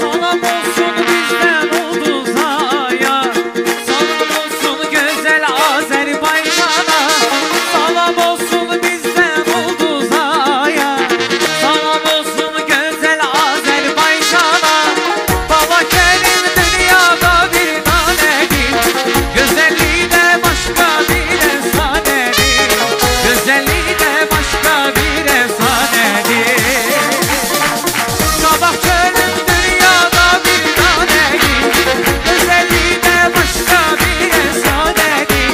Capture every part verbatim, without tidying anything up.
Салам олсун бизден Улдузая, салам олсун гёзел Азербайжана, салам олсун бизден Улдузая, салам олсун гёзел Азербайжана. Балакенин дунияда бир данеги, гёзеллигида башка бир эсанеги, гёзеллигида башка бир эсанеги. Къабах чолун дунияда бир данеги, гёзеллигида башка бир эсанеги,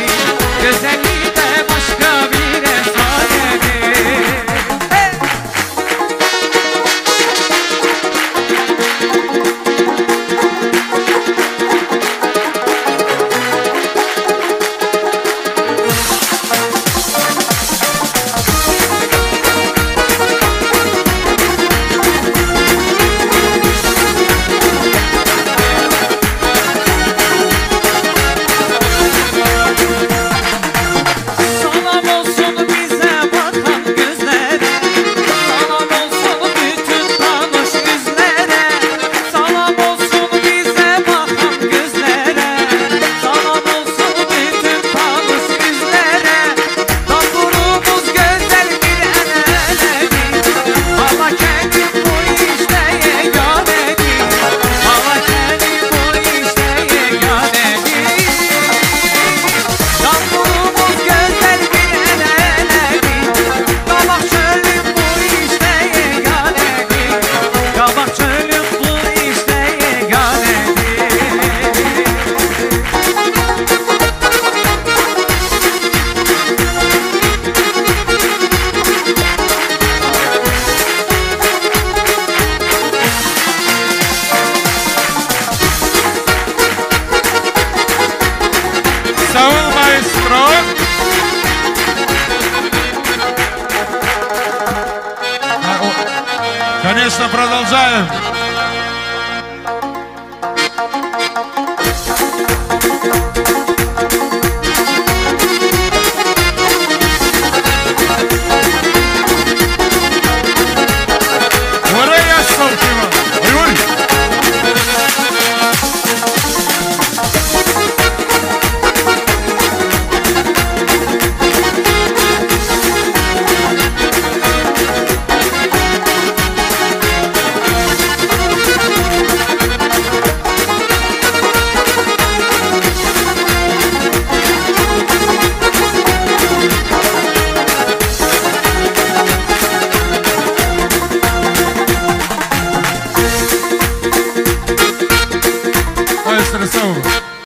гёзеллигида башка бир эсанеги. Гьей! Салам олсун бизе бакъан гёзлере, салам олсун бутун тануш уьзлере, салам олсун бизе бакъан гёзлере, салам олсун бутун тануш уьзлере. Дандурубуз гёзел бир энеги, балакенин бу ишлъе янеги, балакенин бу ишлъе янеги. Къабах чолун бу ишлъе янеги, къабах чолун бу ишлъе янеги. Саул, маэстро. А, о, конечно, продолжаем.